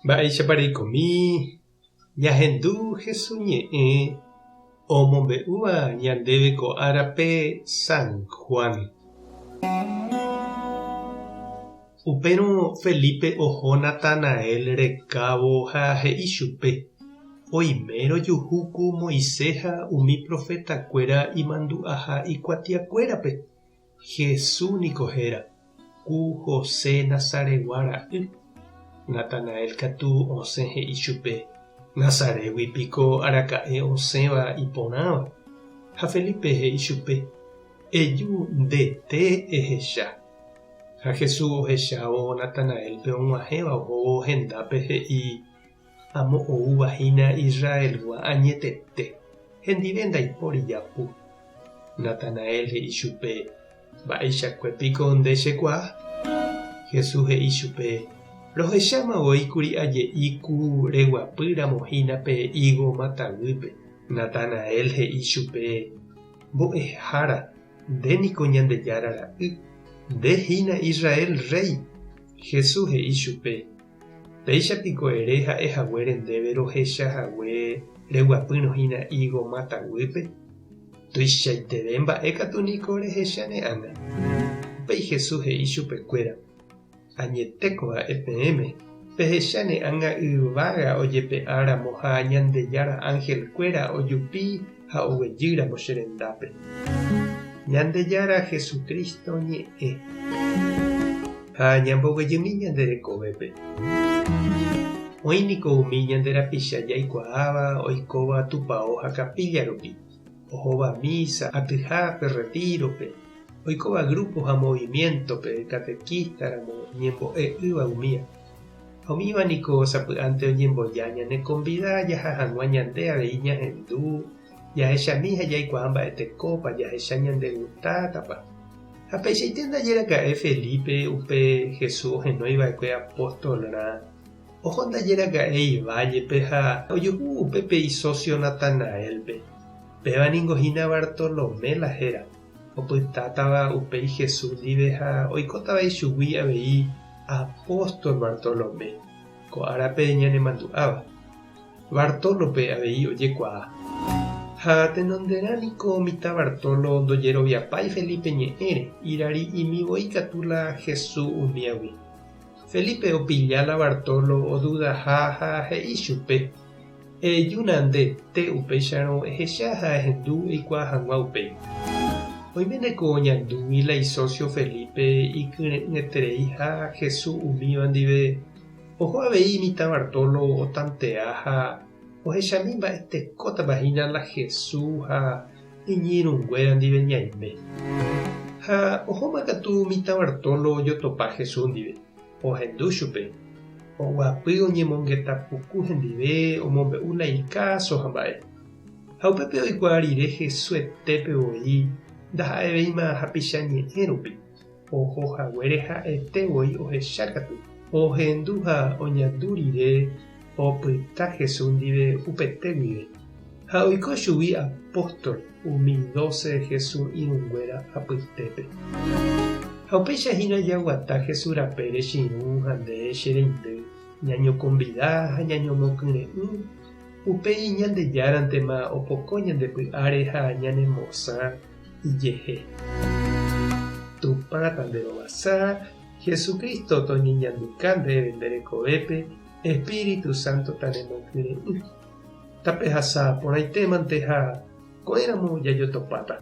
Mba'éichapa reikomi ñahendu Hesu ñe'ẽ omombe'úva ñandéve ko árape San Juan. Upérõ Felipe oho Natanael rekávo ha he'i chupe, Oime rojuhu ku Moisés ha umi profetakuéra imandu'aha ikuatiakuérape. Jesús niko héra, ku José Nazaretgua ra'y. Natanael katu osẽ he'i chupe, Nazarétgui piko araka'e osẽva iporãva? Ha Felipe he'i chupe, Eju ndete ehecha. Ha Jesús ohechávo Natanaélpe og̃uahẽva ohóvo hendápe he'i, Amo oúva hína Israelgua añetete, hendive ndaipóri japu. Natanael he'i chupe, Mba'eichakue piko nde chekuaa? Jesús he'i chupe, Rohecháma voi kuri aje'i ku reguapy ramo hína pe ígo mata guýpe. Natanael he'i chupe, Mbo'ehára, nde niko Ñandejára Ra'y, nde hína Israel Rréi. Jesús he'i chupe, Péicha piko ere ha'e haguére ndéve rohecha hague reguapýrõ hína ígo máta guýpe? Tuichaiteve mba'e katu niko rehecha ne ág̃a. Upéi Jesús he'i chupekuéra, Añetéko ha'e peẽme, pehecha ne ág̃a yvága ojepe'a ramo ha Ñandejára ánhelkuéra ojupi ha oguejy ramo che rendápe. Ñandejára Jesucristo ñe'ẽ. Ha ñamboguejymi ñande rekovépe. Oĩ niko umi ñande rapicha jaikuaáva oikóva tupao ha capilla rupi, ohóva misa, atyhápe, retiro-pe, oikóva grupo ha movimiento-pe, catequista ramo, ñembo'e ýva umía. Ha umíva niko sapy'ánte oñemboja ñane konvida jaha hag̃ua ñande avei ñahendu, jahechami ha jaikuaa mba'etekópa, jahecha ñandegustátapa. Ha peichaite ndaje raka'e Felipe upe Jesús ohenói va'ekue apóstolrã, oho ndaje raka'e ivállepe ha ojuhu upépe isósio Natanaélpe. Péva ningo hína Bartolomé la héra, opytátava upéi Jesús ndive ha oikótava ichugui avei apóstol Bartolomé, ko árape ñanemandu'áva. Bartólope avei ojekuaa. Ha tenonderã niko mitã Bartolo ndojeroviapái Felipe ñe'ẽre, irari'imi voi katu la Jesús umíagui. Felipe opilla la Bartolo odudaha ha he'i chupe, Ejúna ndete upéicharõ ehecha ha ehendu eikuaa hag̃ua upéi. Oiméne ko oñandúgui la isósio Felipe ikyre'ỹetereiha Jesús umíva ndive Oho avei mitã Bartolo otantea ha ohechami mba'etekótapa hína la Jesús ha iñirũnguéra ndive ñaime. Ha ohóma katu mitã Bartolo ojotopa Jesús ndive, ohendu chupe, oguapy oñemongeta puku hendive omombe'u la ikáso ha mba'e. Ha upépe oikuaa rire Jesuetépe voi ndaha'evéima hapicha ñe'ẽ rupi. Oho haguére ha'ete voi ohecha katu. Ohendu ha oñandu rire opyta Jesús ndive upete guive. Ha oiko chugui apóstol umi dóse Jesús irũnguéra apytépe. Ha upéicha hína jaguata Jesús rapére che irũ ha nde che reindy, ñañokonvida ha ñañomokyre'ỹ, upéi Ñandejárantema opoko ñande py'áre ha ñanemosã ijehe. Tupã tanderovasa, Jesucristo toñeñanduka ndéve nde rekovépe, Espíritu Santo tanemokyre'ỹ. Tapehasa porãitémante ha ko'ẽramo jajotopáta.